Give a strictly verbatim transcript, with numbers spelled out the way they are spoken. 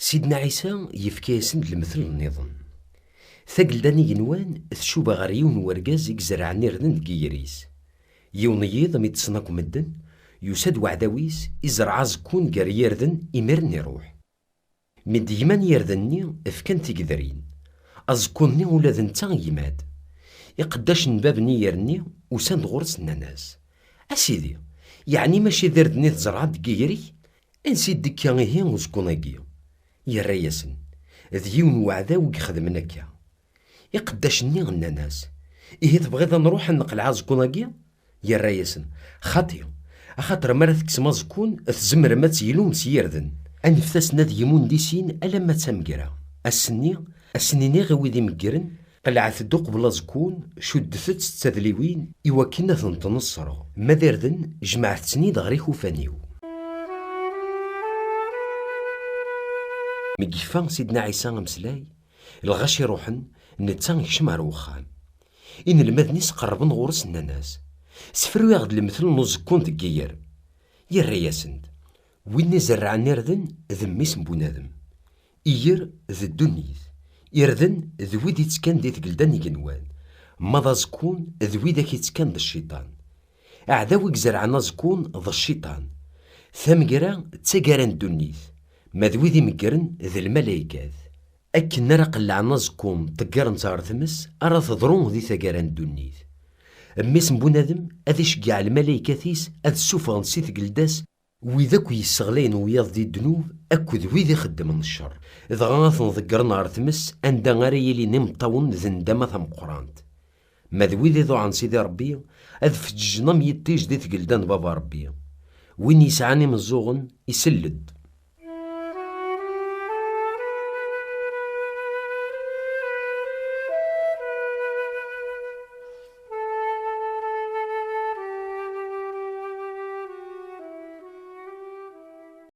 Sidna Ɛisa yefka-yasen-d lemtel nniḍen. Tagelda n igenwan tcuba ɣer yiwen n wergaz i izerrɛen irden deg yiger-is. Yiwen yiḍ mi ṭṭsen akk medden, yusa-d weɛdaw-is, izerreɛ aẓekkun gar yirden, imiren iruḥ. Mi d-gman yirden-nni, fkan tigedrin. Aẓekkun-nni ula d netta yegma-d. Iqeddacen n bab n yiger-nni usan-d ɣur-s, nnan-as: "A Sidi, yeɛni mačči d irden i tzerɛeḍ deg yiger-ik? Ansi d-ikka ihi uẓekkun-agi?" Yerra-yasen: "D yiwen n weɛdaw i ixedmen akka." Iqeddacen-nni nnan-as: "Ihi tebɣiḍ ad nruḥ ad neqleɛ aẓekkun-agi?" Yerra-yasen: "Xaṭi, axaṭer mi ara tekksem aẓekkun, tzemrem ad teglum s yirden. Anfet-asen ad gmun di sin alamma d tamegra. Ass-nni, ad sen-iniɣ i wid imeggren: 'Qelɛet-d uqbel aẓekkun, cuddet-tt d tadliwin, i wakken ad ten-tneṣṣreɣ. Ma d irden, jemɛet-ten-id ɣer ikufan-iw.'" Mi yekfa Sidna Ɛisa ameslay, lɣaci ruḥen, netta yekcem ɣer wexxam. Inelmaden-is qerrben ɣur-s, nnan-as: "Sefru-yaɣ-d lemtel n uẓekkun deg yiger." Yerra-yasen-d: "Win izerrɛen irden d Mmi-s n bunadem. Iger d ddunit. Irden d wid ittekkan di tgelda n igenwan, ma d aẓekkun d widak ittekkan d cciṭan. Aɛdaw i izerrɛen aẓekkun d cciṭan. Tamegra d taggara n ddunit, ma d wid imeggren d lmalaykat. Akken ara qellɛen aẓekkun, ṭeggren-t ɣer tmes, ara teḍru di taggara n ddunit. Mmi-s n bunadem ad iceggeɛ lmalaykat-is ad ssufɣen si tgelda-s wid akk yesseɣlayen wiyaḍ di ddnub akked wid ixeddmen ccer, dɣa ad ten-ḍeggren ɣer tmes, anda ara yilin imeṭṭawen d nndama tameqqrant. Ma d wid iḍuɛen Sidi Ṛebbi, ad feǧǧeǧen am yiṭij di tgelda n Baba Ṛebbi. Win yesɛan imeẓẓuɣen, isell-d."